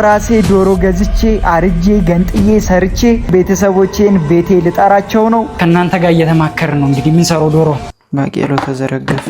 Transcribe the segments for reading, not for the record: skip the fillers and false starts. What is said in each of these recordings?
ራሴ ዶሮ ገዝቼ አርጄ ገንጥዬ ሰርቼ ቤተሰቦቼን ቤቴ ልጠራቸው ነው። ከእናንተ ጋር እየተማከርን ነው እንግዲህ የምንሰራው ዶሮ። ባቄሎ ተዘረገፈ።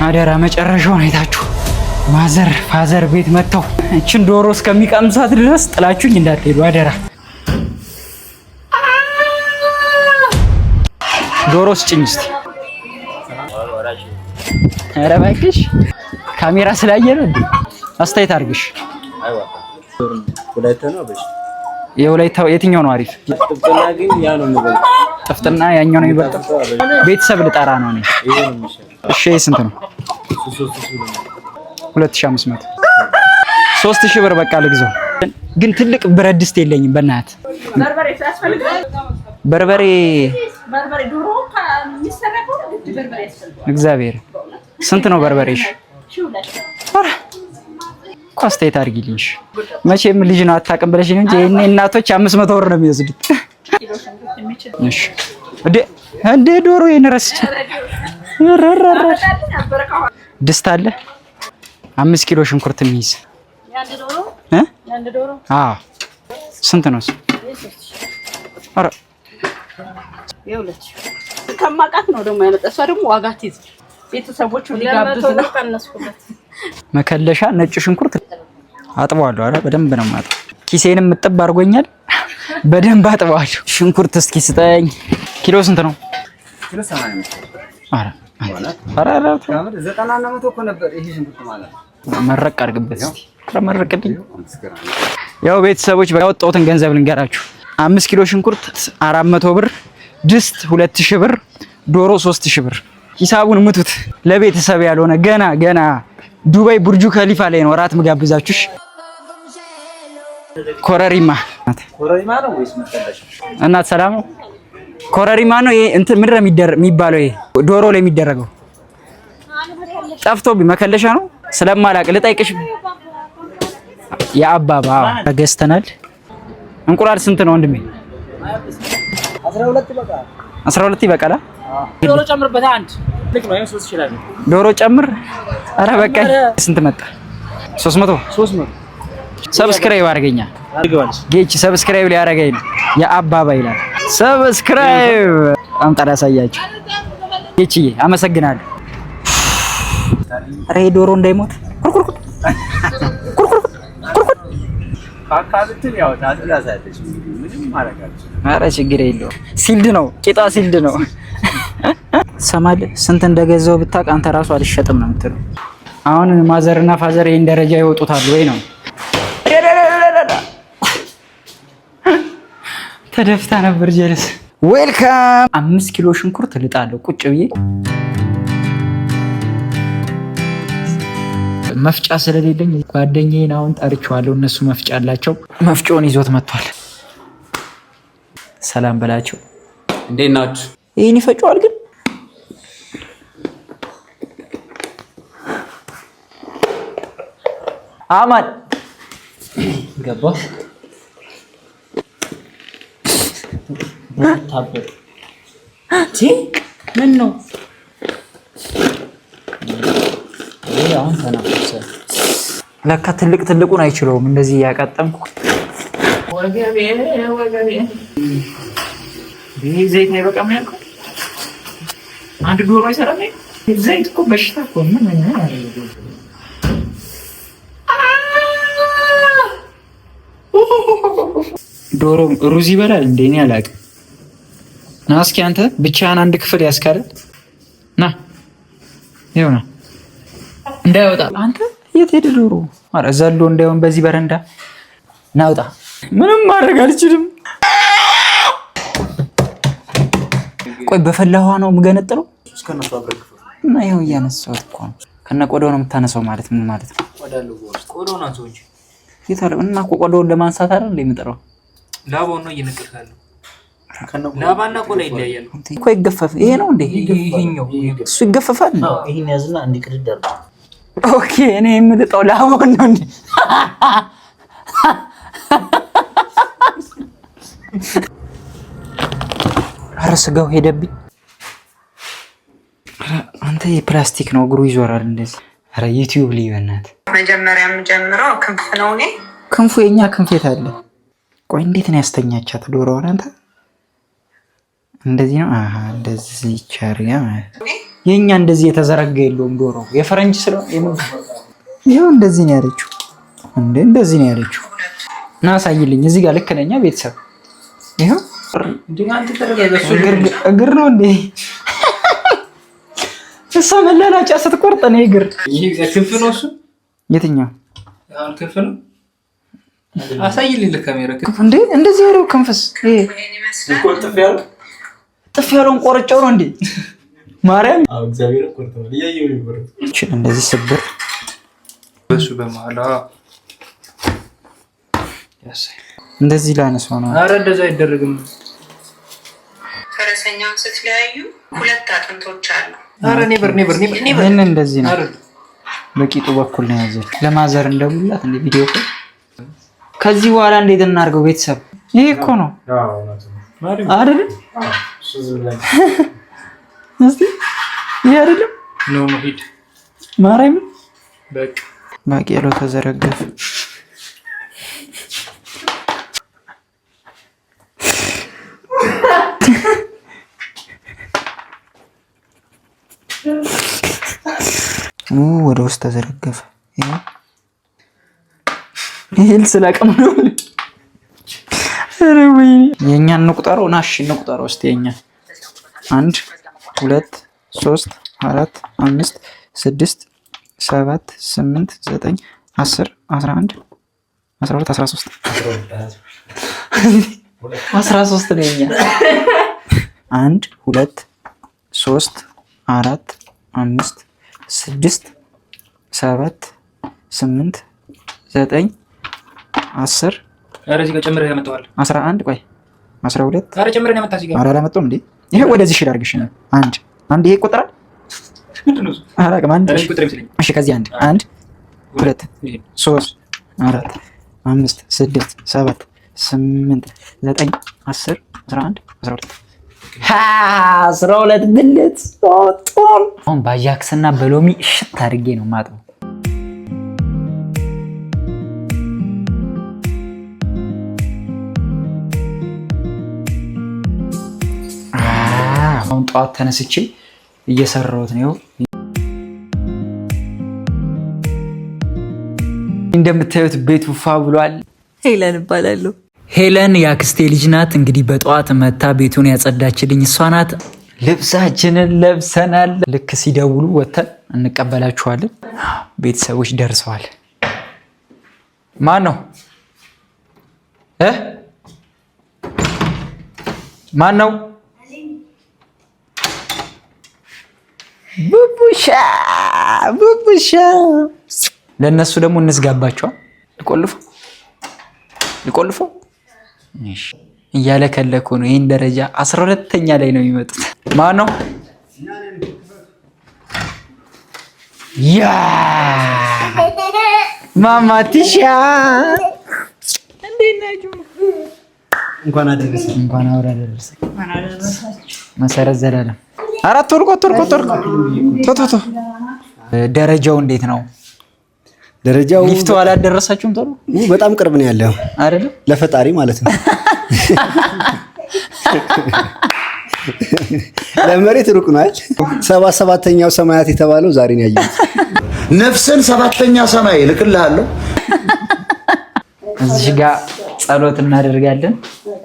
አደራ መጨረሻውን አይታችሁ mother father ቤት መጥተው እችን ዶሮ እስከሚቀምሷት ድረስ ጥላችሁኝ እንዳትሄዱ አደራ። ዶሮ ስጭኝ እስቲ። ኧረ እባክሽ ካሜራ ስላየ ነው እንዴ? አስተያየት አድርግሽ። የወላይታው የትኛው ነው አሪፍ? ጥፍጥና ያኛው ነው የሚበልጠው። ቤተሰብ ልጠራ ነው እኔ። እሺ ስንት ነው? 2500። 3000 ብር በቃ ልግዛው። ግን ትልቅ ብረት ድስት የለኝም። በእናትህ በርበሬ እግዚአብሔር ስንት ነው በርበሬሽ? ኧረ እኮ አስተያየት አድርጊልኝ። መቼም ልጅ ነው አታውቅም ብለሽ ነው እንጂ ይሄኔ እናቶች 500 ብር ነው የሚወስዱት። እሺ እንዴ እንዴ ዶሮ ይሄን ረስቼ ድስት አለ 5 ኪሎ ሽንኩርት የሚይዝ እ አዎ ስንት ነው እሱ? ኧረ ከማውቃት ነው ደግሞ ያመጣ። እሷ ደግሞ ዋጋ ትይዝ ቤተሰቦቹ ሊጋብዝ ነው። መከለሻ ነጭ ሽንኩርት አጥበዋለሁ። ኧረ በደንብ ነው የማጥበው። ኪሴንም እጥብ አድርጎኛል። በደንብ አጥበዋለሁ። ሽንኩርት እስኪ ስጠኝ። ኪሎ ስንት ነው? መረቅ አድርግበት እስኪ። ኧረ መረቅልኝ። ያው ቤተሰቦች ያወጣሁትን ገንዘብ ልንገራችሁ። 5 ኪሎ ሽንኩርት 400 ብር፣ ድስት 2000 ብር፣ ዶሮ 3000 ብር። ሂሳቡን ምቱት። ለቤተሰብ ያልሆነ ገና ገና ዱባይ ቡርጁ ከሊፋ ላይ ነው እራት ምጋብዛችሁ። ኮረሪማ እናት ሰላም ነው። ኮረሪማ ነው ይሄ እንትን ምንድን ነው የሚባለው? ይሄ ዶሮ ላይ የሚደረገው ጠፍቶብኝ መከለሻ ነው ስለማላቅ ልጠይቅሽ። የአባባ ገዝተናል። እንቁላል ስንት ነው ወንድሜ? 12 ይበቃል። ዶሮ ጨምር። ኧረ በቃኝ። ስንት መጣ? 300 subscribe አድርገኛ ጌች subscribe ሊያደርገኝ ነው። የአባባ ይላል። Subscribe አምጣ ላሳያችሁ። ጌችዬ አመሰግናለሁ። ኧረ ይሄ ዶሮ እንዳይሞት ኩርኩር ኩርኩር ኩርኩር። ኧረ ችግር የለውም። Sealed ነው ቂጣ sealed ነው። ሰማል ስንት እንደገዛው ብታውቅ አንተ ራሱ አልሸጥም ነው የምትለው። አሁን mother እና father ይሄን ደረጃ ይወጡታል ወይ ነው? ተደፍታ ነበር ጀለስ። Welcome። 5 ኪሎ ሽንኩርት ልጣለሁ ቁጭ ብዬ መፍጫ ስለሌለኝ ጓደኛዬን አሁን ጠርቼዋለሁ። እነሱ መፍጫ አላቸው። መፍጫውን ይዞት መጥቷል። ሰላም በላቸው። እንዴት ናችሁ? ይህን ይፈጨዋል ግን አማን ገባ ምን ነው አሁን ተናፈሰ። ለካ ትልቅ ትልቁን አይችለውም። እንደዚህ እያቀጠምኩ ወገቤ ወገቤ። ይሄ ዘይት አይበቃም ያልከው አንድ ዶሮ አይሰራም። ዘይት እኮ በሽታ እኮ ምን ዶሮ ሩዝ ይበላል እንዴ? እኔ አላውቅም። ና እስኪ አንተ ብቻህን አንድ ክፍል ያስካለ ና ይኸው ነው እንዳይወጣ። አንተ የት ሄደ ዶሮ? ኧረ ዘሎ እንዳይሆን በዚህ በረንዳ ናውጣ። ምንም ማድረግ አልችልም። ቆይ በፈላ ውሃ ነው የምገነጥለው? እና ይኸው እያነሳሁት እኮ ነው። ከነ ቆዳው ነው የምታነሳው ማለት ምን ማለት ነው? እና እኮ ቆዳውን ለማንሳት አይደል የምጥረው? ላባውን ነው እየነቀልክ ያለው። ላባና ቆዳ ይለያያል እኮ። ይገፈፍ ይሄ ነው እንዴ? እሱ ይገፈፋል። ይሄን ያዝና እንዲህ ቅድድ አድርገው። Okay፣ እኔ የምልጠው ላባውን ነው እንዴ? ኧረ ስጋው ሄደብኝ። ኧረ አንተ የፕላስቲክ ነው እግሩ ይዞራል እንደዚህ። ኧረ ዩቲዩብ ልይ በእናትህ። መጀመሪያ የምጀምረው ክንፍ ነው። እኔ ክንፉ የኛ ክንፍ የት አለ? ቆይ እንዴት ነው ያስተኛቻት ዶሮዋን? አንተ እንደዚህ ነው። አሃ እንደዚህ ይቻርያ ማለት የኛ እንደዚህ የተዘረጋ የለውም ዶሮ የፈረንጅ ስለሆነ ይኸው እንደዚህ ነው ያለችው። እንዴ እንደዚህ ነው ያለችው። ና አሳይልኝ። እዚህ ጋር ልክ ነኛ ቤተሰብ። ይኸው እግር ነው እንዴ? እሷ መላላጫ ስትቆርጥ ነው እግር። ክንፍ ነው እሱ። የትኛው ክንፍ ነው? አሳይልኝ ለካሜራ። እንዴ እንደዚህ ያለው ክንፍስ? ይሄ ጥፍ ያለውን ቆርጬው ነው እንዴ? ማርያም እንደዚህ ስብር በሱ በመሀል እንደዚህ ላነሳው ነው። ኧረ እንደዛ አይደረግም። ፈረሰኛውን ስትለያዩ ሁለት አጥንቶች አሉ። ኧረ never never never never። ይህን እንደዚህ ነው። በቂጡ በኩል ነው ያዘችው። ለ mother እንደሙላት እንደ ቪዲዮ እኮ ከዚህ በኋላ እንዴት እናድርገው ቤተሰብ? ይሄ እኮ ነው አይደል? እስቲ ይሄ አይደለም? No no ሂድ ማርያም በቃ ባቄሎ ተዘረገፈ። ወደ ውስጥ ተዘረገፈ። ይሄን ስላቅም ነው። ኧረ ወይኔ የእኛን እንቁጠረው። ናሽ እንቁጠረው እስኪ የእኛን 1 2 3 4 5 6 7 8 9 10 11 12 13 13 ነው የእኛ። 1 2 3 4 5 6 7 8 9 10 ኧረ እዚህ ጋር ጨምረህ ያመጣዋል። 11 ቆይ 12 ኧረ ጨምረህ ያመጣህ እዚህ ጋር። ኧረ አላመጣሁም እንዴ! ይሄ ወደዚህ ሽል አድርግሽ ነው። አንድ አንድ ይሄ ይቆጠራል? ምንድን ነው እሱ? አላውቅም። አንድ ኧረ ቁጥር ይመስለኛል። እሺ፣ ከዚህ 1 1 2 3 4 5 6 7 8 9 10 11 12 12 ብልት ጦን አሁን በአጃክስና በሎሚ እሽት አድርጌ ነው የማጥበው። አሁን ጠዋት ተነስቼ እየሰራሁት ነው። እንደምታዩት ቤቱ ፋ ብሏል። ሄለን እባላለሁ። ሄለን የአክስቴ ልጅ ናት። እንግዲህ በጠዋት መታ ቤቱን ያጸዳችልኝ እሷ ናት። ልብሳችንን ለብሰናል። ልክ ሲደውሉ ወተን እንቀበላችኋለን። ቤተሰቦች ደርሰዋል። ማን ነው እ ማን ነው? ቡቡሻ ቡቡሻ። ለእነሱ ደግሞ እንዝጋባቸዋል። ልቆልፎ ልቆልፎ እያለ ከለኩ ነው። ይህን ደረጃ 12ኛ ላይ ነው የሚመጡት። ማን ነው? ያ ማማ ቲሻ እንዴት ናችሁ? እንኳን አደረሰ። እንኳን አብራ አደረሰ። መሰረት ዘላለም አራት ወርቆ ወርቆ ወርቆ ቶ ቶ ቶ ደረጃው እንዴት ነው? ደረጃው ሊፍቱ አላደረሳችሁም? ቶሎ በጣም ቅርብ ነው ያለው አይደል? ለፈጣሪ ማለት ነው። ለመሬት ሩቅ ነው አይደል? 77ኛው ሰማያት የተባለው ዛሬ ነው ያየሁት። ነፍስን 7ኛ ሰማይ እልክልሃለሁ። እዚህ ጋር ጸሎት እናደርጋለን።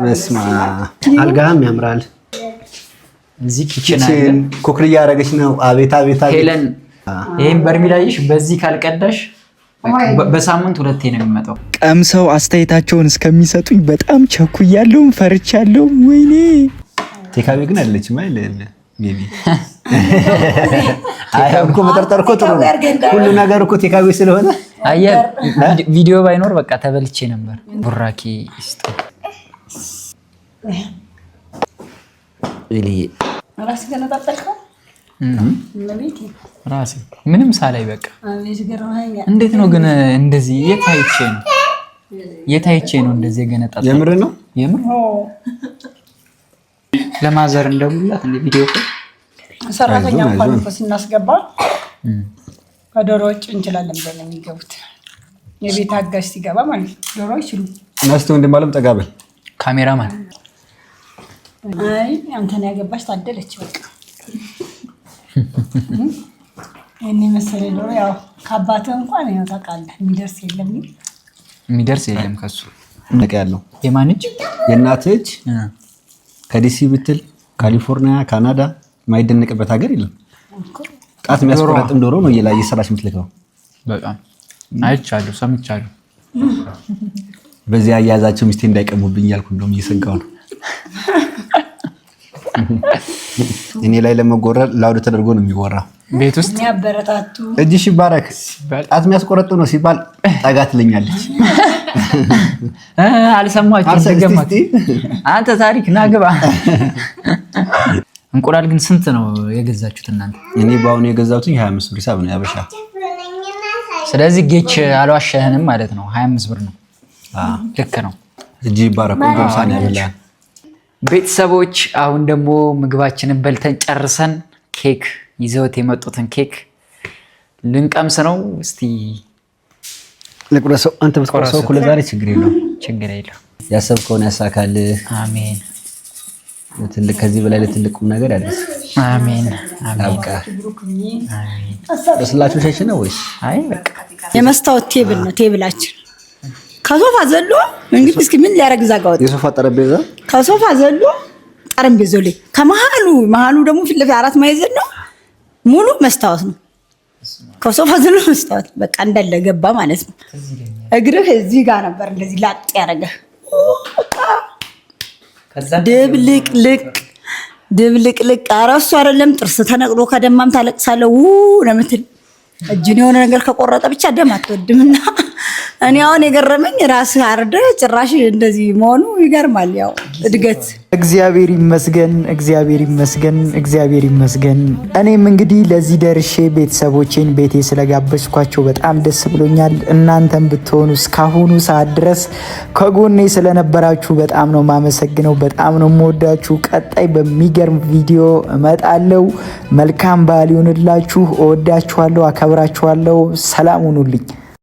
በስመ አብ። አልጋህም ያምራል። እዚህ kitchen አለ። cook እያደረገች ነው። አቤት አቤት አቤት። ሄለን ይሄን በርሚል አየሽ? በዚህ ካልቀዳሽ በሳምንት ሁለቴ ነው የሚመጣው። ቀምሰው አስተያየታቸውን እስከሚሰጡኝ በጣም ቸኩያለሁም ፈርቻለሁም። ወይኔ takeaway ግን አይደለችም አይደል? maybe አይ እኮ መጠርጠር እኮ ጥሩ ነው። ሁሉ ነገር እኮ takeaway ስለሆነ አየህ፣ ቪዲዮ ባይኖር በቃ ተበልቼ ነበር። ቡራኪ ይስጥ። ራሴ ምንም ሳላይ በቃ እንዴት ነው ግን እንደዚህ የት አይቼ ነው የት አይቼ ነው እንደዚህ የገነጣጠለው? የምር ነው የምር ለ mother እንደሙላት እንደ ቪዲዮ እኮ ሰራተኛ እንኳን እኮ ስናስገባ ከዶሮ ውጭ እንችላለን ብለን ነው የሚገቡት። የቤት አጋዥ ሲገባ ማለት ነው። ዶሮ አይችሉም። ናስቲ ወንድም አለም ጠጋ በል። ካሜራማን። አይ፣ አንተን ያገባች ታደለች። በቃ ይህን የመሰለ ዶሮ ያው ከአባትህ እንኳን ያው ታውቃለህ የሚደርስ የለም። ግን የሚደርስ የለም ከሱ። ነቀ ያለው የማን እጅ? የእናትህ እጅ። ከዲሲ ብትል ካሊፎርኒያ፣ ካናዳ የማይደነቅበት ሀገር የለም። ጣት የሚያስቆረጥም ዶሮ ነው እየላ እየሰራች የምትልከው። በጣም አይቻለሁ፣ ሰምቻለሁ። በዚህ አያያዛቸው ሚስቴ እንዳይቀሙብኝ እያልኩ እንደውም እየሰጋሁ ነው። እኔ ላይ ለመጎረር loud ተደርጎ ነው የሚወራው። ቤት ውስጥ የሚያበረታቱ። እጅሽ ይባረክ፣ ጣት የሚያስቆረጥም ነው ሲባል ጠጋ ትለኛለች። አልሰማችሁም? አርሰ እስቲ ድገማት። እስቲ። አንተ ታሪክ ና ግባ። እንቁላል ግን ስንት ነው የገዛችሁት እናንተ? እኔ በአሁኑ የገዛሁት 25 ብር ሂሳብ ነው ያበሻ። ስለዚህ ጌች አልዋሸህንም ማለት ነው። 25 ብር ነው። ልክ ነው። እጅ ይባረክ፣ ቆንጆ ምሳ ነው ያበላህ። ቤተሰቦች፣ አሁን ደግሞ ምግባችንን በልተን ጨርሰን ኬክ ይዘውት የመጡትን ኬክ ልንቀምስ ነው። እስቲ ልቁረሰው። አንተ ብትቆርሰው እኮ ለዛሬ ችግር የለውም። ችግር የለው። ያሰብከውን ያሳካልህ። አሜን። ለትልቅ ከዚህ በላይ ለትልቅ ቁም ነገር ያደርስ። አሜን አሜን። ያብቃ። በስላችሁ ሸሽ ነው ወይስ? አይ በቃ። የመስታወት table ነው table ኣችን። ከሶፋ ዘሎ እንግዲህ እስኪ ምን ሊያደርግ እዛ ጋር ወጣ። የሶፋ ጠረጴዛ። ከሶፋ ዘሎ ጠረጴዛው ላይ ከመሀሉ መሀሉ ደግሞ ፊት ለፊት አራት ማዕዘን ነው፣ ሙሉ መስታወት ነው። ከሶፋ ዘሎ መስታወት በቃ እንዳለ ገባ ማለት ነው። እግርህ እዚህ ጋር ነበር እንደዚህ ላጥ ያደረገ። ድብልቅልቅ ድብልቅልቅ። ኧረ እሱ አይደለም፣ ጥርስ ተነቅሎ ከደማም ታለቅሳለህ። ው ነው የምትል። እጅን የሆነ ነገር ከቆረጠ ብቻ ደም አትወድምና እኔ አሁን የገረመኝ ራስህ አርደህ ጭራሽ እንደዚህ መሆኑ ይገርማል። ያው እድገት። እግዚአብሔር ይመስገን፣ እግዚአብሔር ይመስገን፣ እግዚአብሔር ይመስገን። እኔም እንግዲህ ለዚህ ደርሼ ቤተሰቦቼን ቤቴ ስለጋበዝኳቸው በጣም ደስ ብሎኛል። እናንተም ብትሆኑ እስካሁኑ ሰዓት ድረስ ከጎኔ ስለነበራችሁ በጣም ነው የማመሰግነው። በጣም ነው የምወዳችሁ። ቀጣይ በሚገርም ቪዲዮ እመጣለሁ። መልካም በዓል ይሁንላችሁ። እወዳችኋለሁ፣ አከብራችኋለሁ። ሰላም ሁኑልኝ።